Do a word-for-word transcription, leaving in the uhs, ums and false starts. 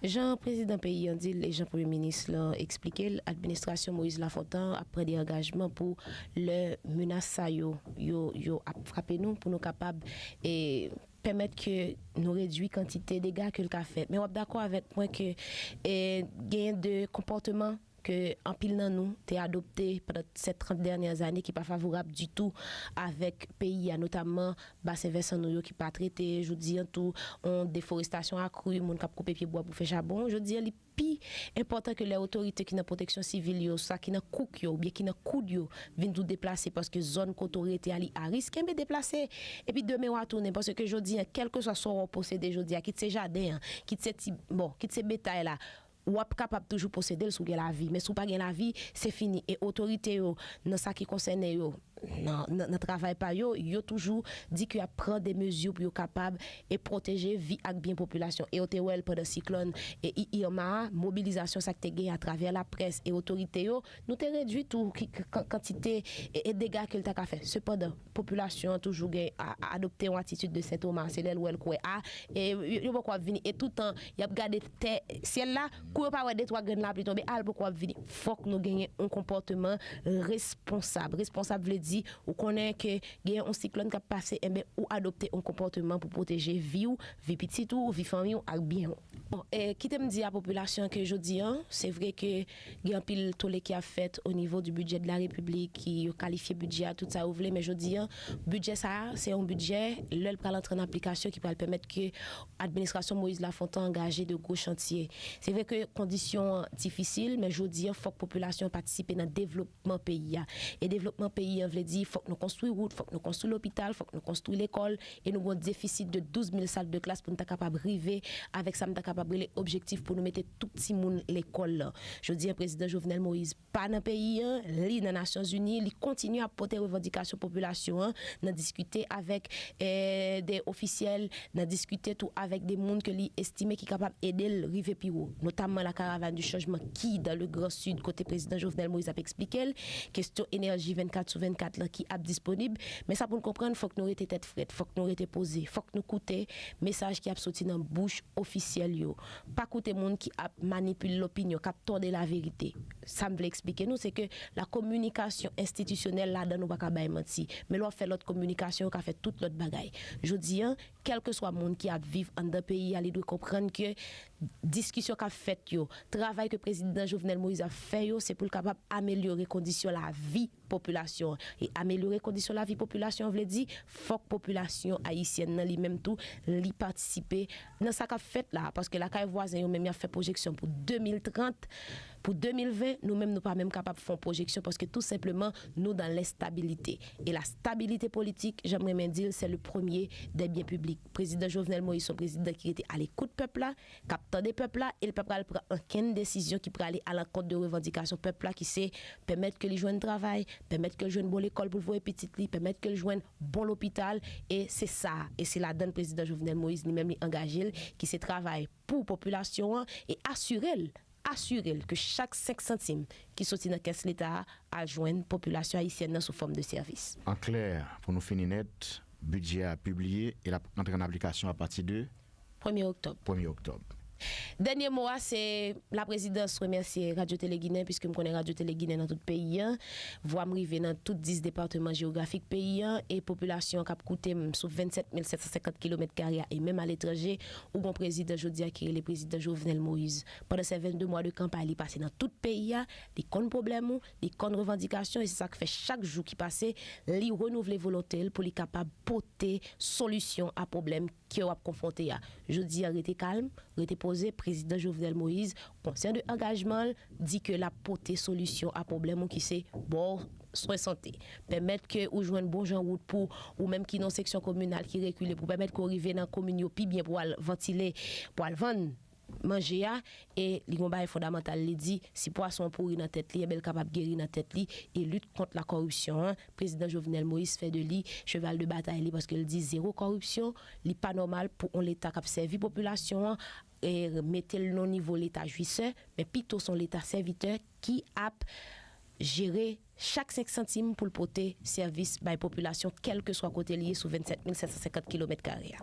Jan prezidan peyi an di l e jan premye minis lan eksplike l, administrasyon Moïse Lafontant ap pran de angajman pou lè menas sa yo, yo, yo ap frape nou, pou nou kapab e, pèmèt ke nou redui kantite dega ke l ka fè. Men w ap dakò avèk mwen ke e, genyen de konpòteman ke anpil nan nou te adopte pandan sèt trant dènyè zane ki pa favorab ditou avèk peyi a, notamman basen vèsan nou yo ki pa trete, jodi an tou, on deforestasyon akri, moun k ap koupe pyebwa pou fè chabon. Jodi an, li pi enpòtan ke lè otorite ki nan pwoteksyon sivil yo, swa ki nan kouk yo, oubyen ki nan koud yo, vin tou deplase paske zòn kote w rete a li a risk, enben deplase. Epi demen w a tounen, paske jodi an, kèlkeswa sa w posede jodi a, kit se jaden an, kit se ti, bon, kit se betay la, w ap kapab toujou posede l si w gen lavi. Men si w pa gen lavi, se fini. E otorite yo, nan sa ki konsène yo, nan, nan, nan travay pa yo, yo toujou di ke y ap pran de mezi pou yo kapab e pwoteje vi ak byen popilasyon. E w te wè l pandan siklòn e I-, Irma a, mobilizasyon sa k te gen atravè laprès e otorite yo, nou te redui tou ki, ki, kan-, kantite e, e dega ke l ta ka fè. Sepandan, popilasyon an toujou gen a, a adopte yon atitid de Sen Toma, se lè l wè l kwè a, e yo, yo poko ap vini. E toutan, y ap gade tè, syèl la, kou yo pa wè de twa grenn lapli tonbe, a l poko ap vini. Fòk nou genyen yon konpòteman responsab. Responsab vle di, ou konnen ke genyen yon siklòn k ap pase, enben, ou adopte yon konpòteman pou pwoteje vi w, vi pitit ou, vi fanmi w ak byen w. Bon, e, kite m di a popilasyon ke jodi an, se vre ke gen anpil tole ki ap fèt o nivo di bidjè de la Repiblik, ki yo kalifye bidjè a, tout sa ou vle, men jodi an, bidjè sa a, se yon bidjè, lè l pral antre an aplikasyon, ki pral pèmèt ke administrasyon Moïse Lafontant angaje de gwo chantye. Se vre ke kondisyon an difisil, men jodi an, fòk popilasyon an patisipe nan devlopman peyi a. E devlopman peyi an vle di, fòk nou konstwi wout, fòk nou konstwi lopital, fòk nou konstwi lekòl, e nou gen yon defisit de douz mil sal de klas pou n ta kapab rive avèk sa m ta kapab rele objektif pou nou mete tout timoun lekòl lan. Jodi an, prezidan Jovenel Moïse pa nan peyi an, li nan Nasyonzini, li kontinye ap pote revandikasyon popilasyon an, nan diskite avèk, eh, de ofisyèl, nan diskite tou avèk de moun ke li estime ki kapab ede l rive pi wo, notamman la Caravane du Changement ki dans le Grand Sud, kote prezidan Jovenel Moïse ap eksplike l, kesyon enèji vennkat sou vennkat lan ki ap disponib. Men sa pou n konprann, fòk nou rete tèt frèt, fòk nou rete poze, fòk nou koute mesaj ki ap soti nan bouch ofisyèl yo. Pa koute moun ki ap manipile lopinyon, k ap tòde laverite. Sa m vle eksplike nou, se ke la kominikasyon enstitisyonèl ladan nou pa ka bay manti. Men lè w ap fè lòt kominikasyon, yo ka fè tout lòt bagay. Jodi an, kèlkeswa moun ki ap viv anndan peyi a, li dwe konprann ke diskisyon k ap fèt yo, travay ke prezidan Jovenel Moïse ap fè yo, se pou l kapab amelyore kondisyon lavi popilasyon an. E amelyore kondisyon lavi popilasyon an vle di, fòk popilasyon ayisyèn nan li menm tou, li patisipe nan sa k ap fèt la. Paske lakay vwazen yo menm, y ap fè pwojeksyon pou de mil trant, pou de mil ven, nou menm nou pa menm kapab fè yon pwojeksyon paske tou senpleman, nou dans l'instabilité. E la stabilité politique, jan m renmen di l, c'est le premier des biens publics. Prezidan Jovenel Moïse se yon prezidan ki rete alekout pèp la, k ap tande pèp la, e l pa pral pran ankenn desizyon ki prale alankont de revandikasyon pèp la, ki se pèmèt ke li jwenn travay, pèmèt ke l jwenn bon lekòl pou l voye pitit li, pèmèt ke l jwenn bon lopital, e se sa, e se ladan l prezidan Jovenel Moïse li menm li angaje l, ki se travay pou popilasyon an e asire l, asire l ke chak senk santim ki soti nan kès Leta a al jwenn popilasyon ayisyèn nan sou fòm de sèvis. An klè, pou nou fini nèt, bidjè a pibliye e l ap antre an aplikasyon apati de premye oktòb. Premye oktòb. Dènye mo a, se laprezidans remèsye Radyo Tele Ginen, piske m konnen Radyo Tele Ginen nan tout peyi a. Vwa m rive nan tout dis depatman jewografik peyi a, e popilasyon an k ap koute m sou vennsèt mil sèt san senkant kilomèt kare a, e menm aletranje, ou gon prezidan jodi a ki rele prezidan Jovenel Moïse. Pandan se vennde mwa de kanpay, li pase nan tout peyi a, li konn pwoblèm ou, li konn revandikasyon, e se sa k fè chak jou ki pase, li renouvle volonte l pou li kapab pote solisyon a pwoblèm ke w ap konfwonte a. Jodi a, rete kalm, rete poze, prezidan Jovenel Moïse, konsyan de angajman l, di ke l ap pote solisyon a pwoblèm ou ki se bò swen sante. Pèmèt ke ou jwenn bon jan wout pou ou menm ki nan seksyon kominal ki rekile, pou pèmèt ke w rive nan komin yo pi byen pou al vantile, pou al vann manje a, e li gon bagay fondamantal, li di, si pwason an pouri nan tèt li, enben l kapab geri nan tèt li, e lit kont la kòripsyon an, prezidan Jovenel Moïse fè de li cheval de batay li, paske l di zewo kòripsyon, li pa nòmal pou on Leta k ap sèvi popilasyon an, e mete l nan nivo Leta jwisè, men pito se on Leta sèvitè ki ap jere chak senk santim pou l pote sèvis bay popilasyon, kèlkeswa kote li ye sou vennsèt mil sèt san senkant kilomèt kare a.